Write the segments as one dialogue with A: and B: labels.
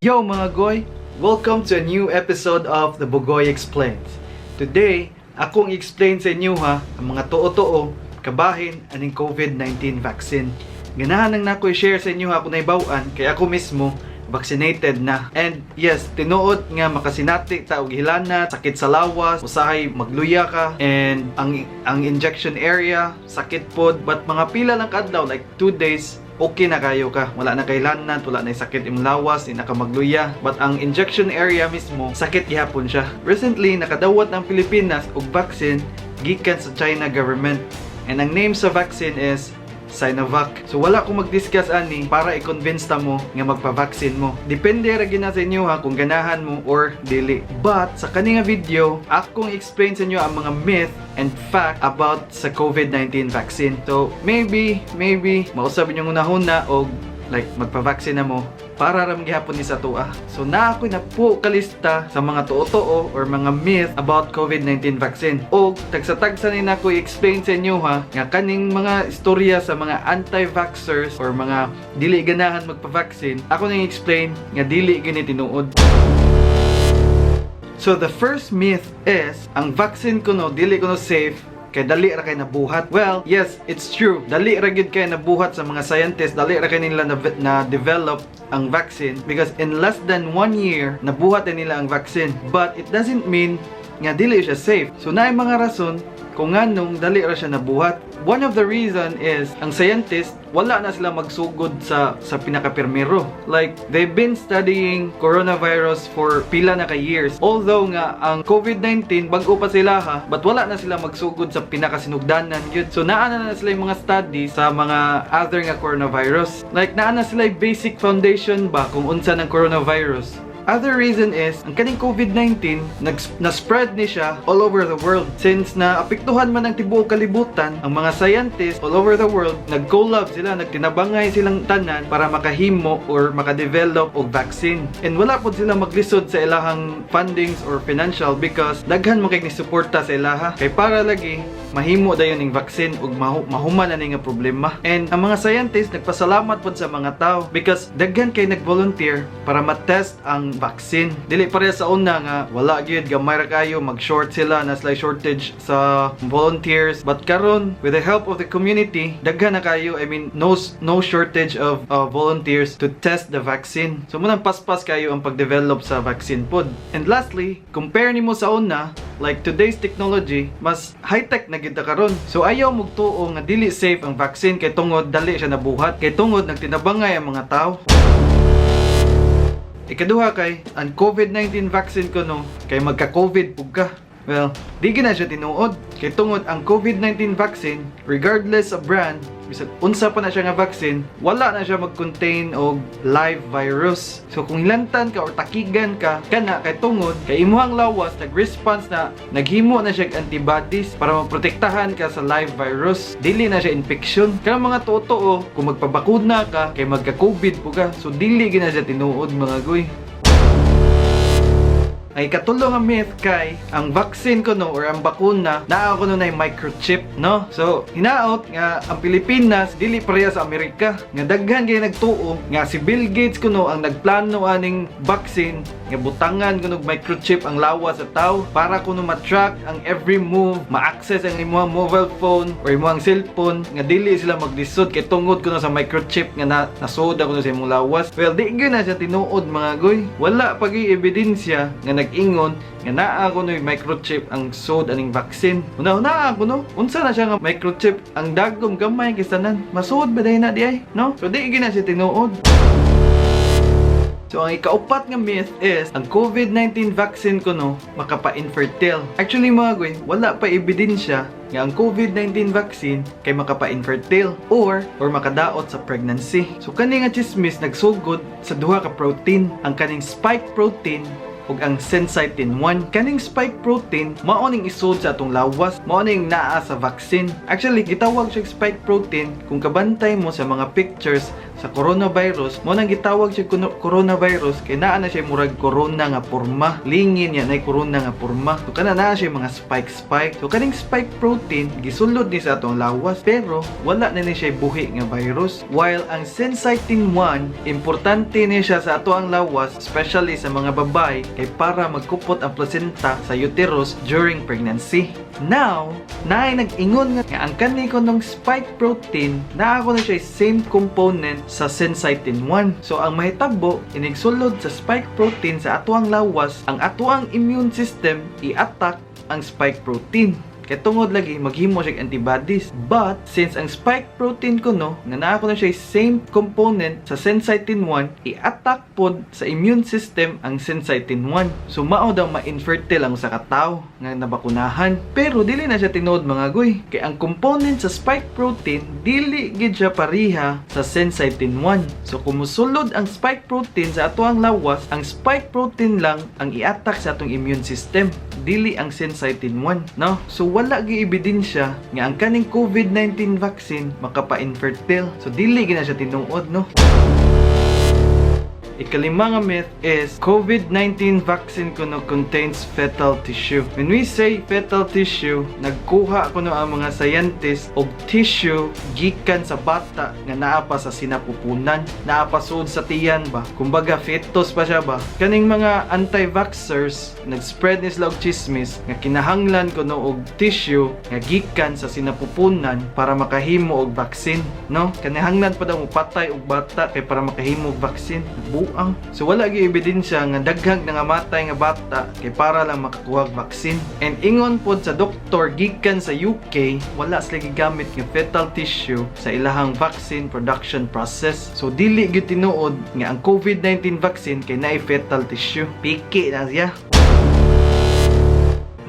A: Yo, mga goy! Welcome to a new episode of The Bugoy Explains. Today, akong explain sa inyo ha, ang mga tuo-tuo kabahin aning COVID-19 vaccine. Ganahan nang nako i-share sa inyo ha kung naibaw-an kay ako mismo vaccinated na. And yes, tinuod nga makasinati ta og hilanat, sakit sa lawas, usahay magluya ka, and ang injection area sakit pod, but mga pila lang kadlaw, like 2 days, okay na kayo ka. Wala na kay lanat, wala na sakit imong lawas, di na ka magluya. But ang injection area mismo, sakit gihapon siya. Recently, nakadawat ang Pilipinas og vaccine gikan sa China government. And ang name sa vaccine is Sinovac. So wala ko mag-discuss ani para i-convince ta mo nga magpa-vaccine mo. Depende ra gyud na sa inyo ha kung ganahan mo or dili. But sa kani nga video, akong explain sa inyo ang mga myth and fact about sa COVID-19 vaccine. So maybe mausab inyong hunahuna og like magpa-vaccine na mo para ra man gihapon ni sa atoa. So naa ko napo kalista sa mga tuo-tuo or mga myth about COVID-19 vaccine. Og tagsa-tagsa ni nako i-explain sa inyo ha nga kaning mga istorya sa mga anti-vaxxers or mga dili ganahan magpa-vaccine, ako nang explain nga dili gani tinuod. So the first myth is ang vaccine kuno dili kuno safe kay dali ra kay nabuhat. Well, yes, it's true. Dali ra gyud kay nabuhat sa mga scientists, dali ra kay nila na develop ang vaccine because in less than one year nabuhat na nila ang vaccine. But it doesn't mean nga dili siya safe. So naay mga rason kung nganong dali ra siya nabuhat. One of the reason is ang scientist, wala na sila magsugod sa pinakapirmero. Like, they've been studying coronavirus for pila na ka years. Although nga ang COVID-19 bag-o pa sila ha, but wala na sila magsugod sa pinakasinugdanan gyud. So naa na na sila yung mga study sa mga other nga coronavirus. Like, naa na sila yung basic foundation ba kung unsa ng coronavirus. Other reason is, ang kaning COVID-19, na-spread ni siya all over the world. Since na apektuhan man ang tibuok kalibutan, ang mga scientists all over the world, nag-collab sila, nagtinabangay silang tanan para makahimo or makadevelop og vaccine. And wala pod sila maglisod sa ilahang fundings or financial because daghan mo kay ni suporta sa ilaha. Kay para lagi mahimo dayon ning vaccine ug mahuman na ni nga problema. And ang mga scientists nagpasalamat pod sa mga tao because daghan kay nag-volunteer para ma-test ang vaccine. Dili pareha sa una nga wala gyud, gamay ra kayo, mag-short sila na sila shortage sa volunteers. But karon, with the help of the community, daghan na kayo, I mean, no shortage of volunteers to test the vaccine. So mao nang paspas kayo ang pag-develop sa vaccine pod. And lastly, compare nimo sa una, like today's technology, mas high-tech na gyud ta karon. So ayaw mugtuo nga dili safe ang vaccine kay tungod dali siya nabuhat, kay tungod nagtinabangay ang mga tao. Ikaduha kay ang COVID-19 vaccine kuno kay magka-COVID pug ka. Well, di gyud na siya tinuod. Kay tungod ang COVID-19 vaccine, regardless of brand, bisag unsa pa na siya nga vaccine, wala na siya mag-contain og live virus. So kung hilantan ka or takigan ka, kana kay tungod kay imuhang lawas nag-response na, naghimo na siya og antibodies para maprotektahan ka sa live virus. Dili na siya infection. Kanang mga totoo, kung magpabakuna ka kay magka-COVID po ka. So dili gyud na siya tinuod, mga goy. Ang ikatulo nga myth kay ang vaccine kuno or ang bakuna naa kuno na microchip, no? So hinaot nga ang Pilipinas dili pareha sa Amerika nga daghan kay nagtuo nga si Bill Gates kuno ang nagplano aning vaccine nga butangan kuno og microchip ang lawas sa tao para kuno ma-track ang every move, ma-access ang imong mobile phone or imong cellphone, nga dili sila maglisod kay tungod kuno sa microchip nga na nasuod kuno sa imong lawas. Well, di gyud na siya tinuod, mga goy. Wala pa gyud ebidensya nga nag-ingon nga naa kuno microchip ang sud aning vaccine. Una naa kuno unsa na siya nga microchip, ang dagom gamay kay tanan. Masuod ba diay na di ay, no? So di gyud na siya tinuod. So ang ikaupat nga myth is ang COVID-19 vaccine kuno makapa-infertile. Actually, mga goy, wala pa ebidensya nga ang COVID-19 vaccine kay makapa-infertile or makadaot sa pregnancy. So kani nga chismis nagsugod sa duha ka protein, ang kaning spike protein ug ang syncytin 1. Kaning spike protein mao ning isod sa atong lawas, mao ning naa sa vaccine. Actually, gitawag siya spike protein kung kabantay mo sa mga pictures sa Sa coronavirus, mao nang gitawag siya coronavirus kay naa na siya murag corona nga porma. Lingin niya na corona nga porma. So kana naa siya mga spike spike. So kaning spike protein gisulod ni sa atong lawas, pero wala na ni siya buhi nga virus. While ang syncytin 1, importante ni siya sa atoang lawas, especially sa mga babae, kay para magkupot ang placenta sa uterus during pregnancy. Now, naay nag-ingon nga ang kani kunong spike protein naa kuno siya same component sa syncytin 1. So ang mahitabo, inigsulod sa spike protein sa atoang lawas, ang atoang immune system i-attack ang spike protein. Kay tungod lagi maghimo siya antibodies. But since ang spike protein kuno nga naa kuno siya same component sa syncytin 1, i-attack pod sa immune system ang syncytin 1. So mao daw ma-infertile ang usa ka tawo nga nabakunahan. Pero dili na siya tinuod, mga goy. Kay ang component sa spike protein dili gid siya pareha sa syncytin 1. So kung musulod ang spike protein sa atoang lawas, ang spike protein lang ang i-attack sa atong immune system, dili ang syncytin 1, no? So wala gi ebidensya nga ang kaning COVID-19 vaccine makapa-infertile. So dili gina siya tinuod, no? Ikalima nga myth is COVID-19 vaccine kuno contains fetal tissue. When we say fetal tissue, nagkuha kuno ang mga scientists og tissue gikan sa bata nga naa pa sa sinapupunan, naa pa sud sa tiyan ba. Kumbaga fetus pa siya ba. Kaning mga anti-vaxxers nag-spread ni sila og chismis nga kinahanglan kuno og tissue nga gikan sa sinapupunan para makahimo og vaccine, no? Kinahanglan pa daw mo patay og bata kay para makahimo og vaccine. Buang. So wala gyud ebidensya nga daghang nangamatay nga bata kay para lang makakuha og vaccine. And ingon pod sa doktor gikan sa UK, wala sila gigamit nga fetal tissue sa ilahang vaccine production process. So dili gyud tinuod nga ang COVID-19 vaccine kay naay fetal tissue. Piki na siya.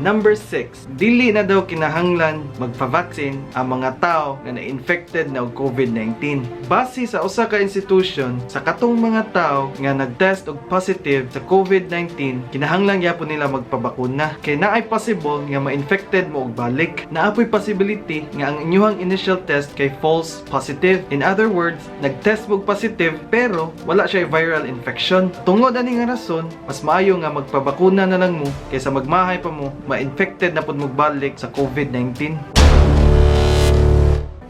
A: Number 6, dili na daw kinahanglan magpa-vaccine ang mga tao nga na-infected na og COVID-19. Base sa usa ka institution, sa katong mga tao nga nag-test og positive sa COVID-19, kinahanglan gyapon nila magpabakuna. Kay naay possible nga ma-infected mo og balik. Naa poy possibility nga ang inyuhang initial test kay false positive. In other words, nag-test mo og positive pero wala siya viral infection. Tungod ani nga rason, mas maayo nga magpabakuna na lang mo kaysa magmahay pa mo, ma-infected na pud mo balik sa COVID-19.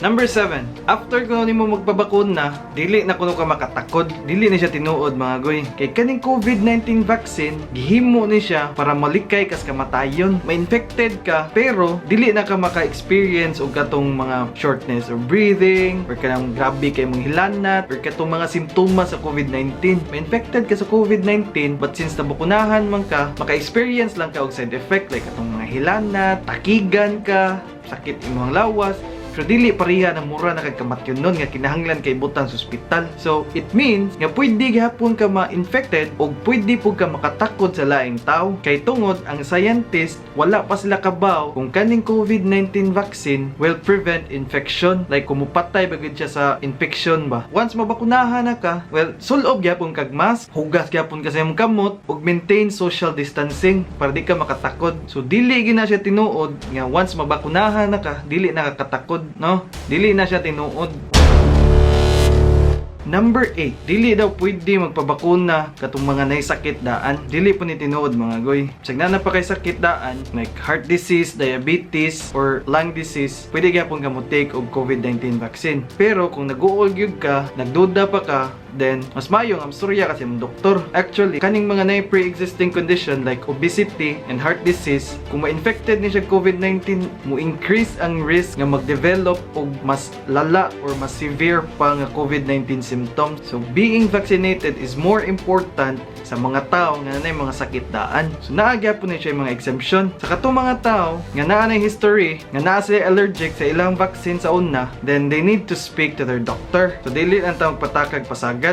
A: Number 7, after kuno nimo magpabakuna, dili na kuno ka makatakod. Dili ni siya tinuod, mga goy. Kay kaning COVID-19 vaccine, gihimo ni siya para malikay kas kamatayon. Ma-infected ka pero dili na ka maka-experience og katong mga shortness of breathing or kanang grabe kay mong hilanat or katong mga simptomas sa COVID-19. Ma-infected ka sa COVID-19, but since nabakunahan man ka, maka-experience lang ka og side effect like katong mga hilanat, takigan ka, sakit imong lawas, pero dili pareha na mura na kag kamatyon nun nga kinahanglan kay butang sa ospital. So, it means nga pwede gihapon ka ma-infected o pwede pud ka makatakod sa laing tao. Kay tungod ang scientist, wala pa sila kabaw kung kaning COVID-19 vaccine will prevent infection. Like kung mupatay ba gud siya sa infection ba. Once mabakunahan na ka, well, sulob gyapon kag mask, hugas gyapon ka sa imong kamot, ug maintain social distancing para di ka makatakod. So dili gina siya tinuod nga once mabakunahan na ka, dili na ka katakod, no? Dili na siya tinuod. Number 8, dili daw pwede magpabakuna katong mga nay sakit daan. Dili po ni tinuod, mga goy. Bisag naa pa kay sakit daan, like heart disease, diabetes, or lung disease, pwede gyapon ka mo take og COVID-19 vaccine. Pero kung nag-uol gyud ka, nagduda pa ka, then mas maayo nga istorya ka sa imong doktor. Actually, kaning mga nay pre-existing condition like obesity and heart disease, kung ma-infected ni siya COVID-19, mo increase ang risk nga mag-develop og mas lala or mas severe pa nga COVID-19 symptoms. So being vaccinated is more important sa mga tao nga naay mga sakit daan. So naa gyapon ni siya mga exemption. Sa katong mga tao nga naa nay history nga naa sila allergic sa ilang vaccine sa una, then they need to speak to their doctor. So dili lang ta magpatakag pasagad.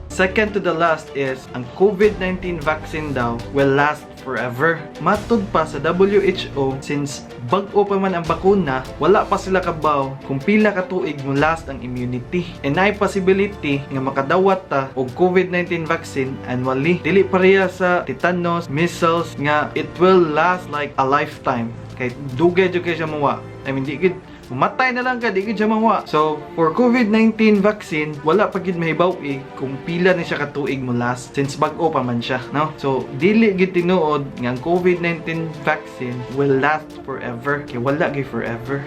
A: Second to the last is, ang COVID-19 vaccine daw will last forever. Matud pa sa WHO, since bag-o pa man ang bakuna, wala pa sila kabaw kung pila ka tuig mo last ang immunity. And naay possibility nga makadawat ta og COVID-19 vaccine annually. Dili pareha sa tetanus, measles nga it will last like a lifetime. Kay dugay jud kay siya muwa. I mean, di gid Matay na lang ka, di gyud siya mawa. So, for COVID-19 vaccine, wala pa gyud mahibaw eh kung pila ni siya katuig mo last since bag-o pa man siya, no? So, dili gyud tinuod nga ang COVID-19 vaccine will last forever. Kay wala gyud forever.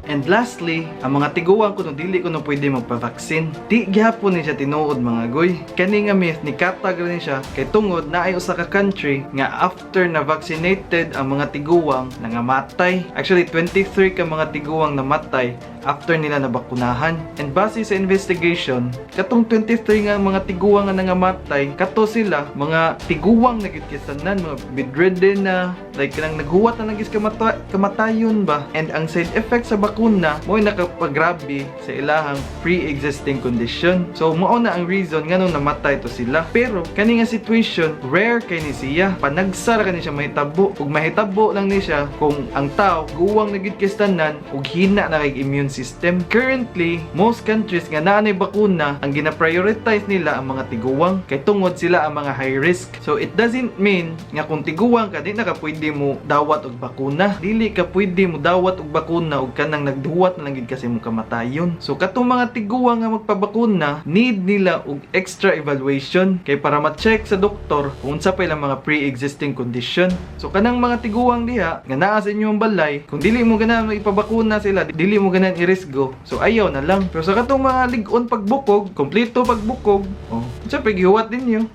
A: And lastly, ang mga tiguang kuno dili kuno pwede magpa-vaccine. Di gihapon ni siya tinuod, mga goy. Kani nga myth ni katag ra ni siya kay tungod naay usa ka country nga after na vaccinated ang mga tiguang, nangamatay. Actually, 23 ka mga tiguang namatay after nila nabakunahan. And base sa investigation, katong 23 nga mga tiguang nga nangamatay, kato sila mga tiguang na gyud kisanan, mga bedridden na, like kanang naghuwat na nagis kamatayon ba. And ang side effect sa bakuna mo'y nakapagrabe sa ilahang pre-existing condition. So mao na ang reason nganong namatay to sila. Pero kani nga situation, rare kay ni siya. Panagsa ra kani siya mahitabo. Ug mahitabo lang ni siya kung ang tao guwang na gyud kistanan ug hina na kay immune system. Currently, most countries nga naa nay bakuna, ang gina-prioritize nila ang mga tiguang kay tungod sila ang mga high risk. So it doesn't mean nga kung tiguang ka, di na ka pwede mo dawat og bakuna. Dili ka pwede mo dawat og bakuna og kanang nagduwat na lang gid kasi mo kamatayon. So katong mga tiguang nga magpabakuna, need nila og extra evaluation kay para ma-check sa doktor kung unsa pa ilang mga pre-existing condition. So kanang mga tiguang diha nga naa sa inyong balay, kung dili mo ganahan ipabakuna sila, dili mo ganahan irisgo. So ayaw na lang. Pero sa katong mga lig-on pagbukog, kompleto pagbukog, oh, unsa pa gihuwat ninyo?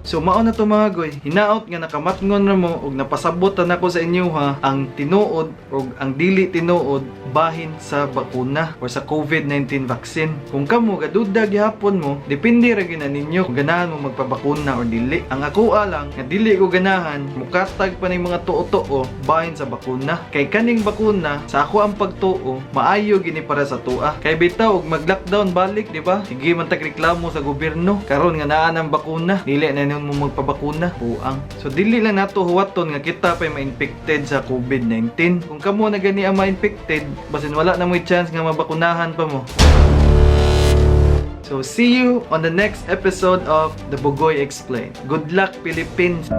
A: So mao na to, mga goy. Hinaot nga nakamatngon ra mo ug napasabot na nako sa inyo ha ang tinuod ug ang dili tinuod bahin sa bakuna or sa COVID-19 vaccine. Kung kamo gaduda gihapon mo, depende ra gyud na ninyo kung ganahan mo magpabakuna or dili. Ang ako lang nga dili ko ganahan mukatag pa ning mga tuo-tuo bahin sa bakuna. Kay kaning bakuna, sa ako ang pagtuo, maayo gini para sa tua. Kay bitaw og mag-lockdown balik, di ba? Sige man tag reklamo sa gobyerno karon nga naa ng bakuna, dili na ninyo mo magpabakuna. Buang. So dili lang nato huwaton nga kita pa'y ma-infected sa COVID-19. Kung kamo na gani ang ma-infected, basin wala na mo'y chance nga mabakunahan pa mo. So see you on the next episode of The Bugoy Explained. Good luck, Philippines!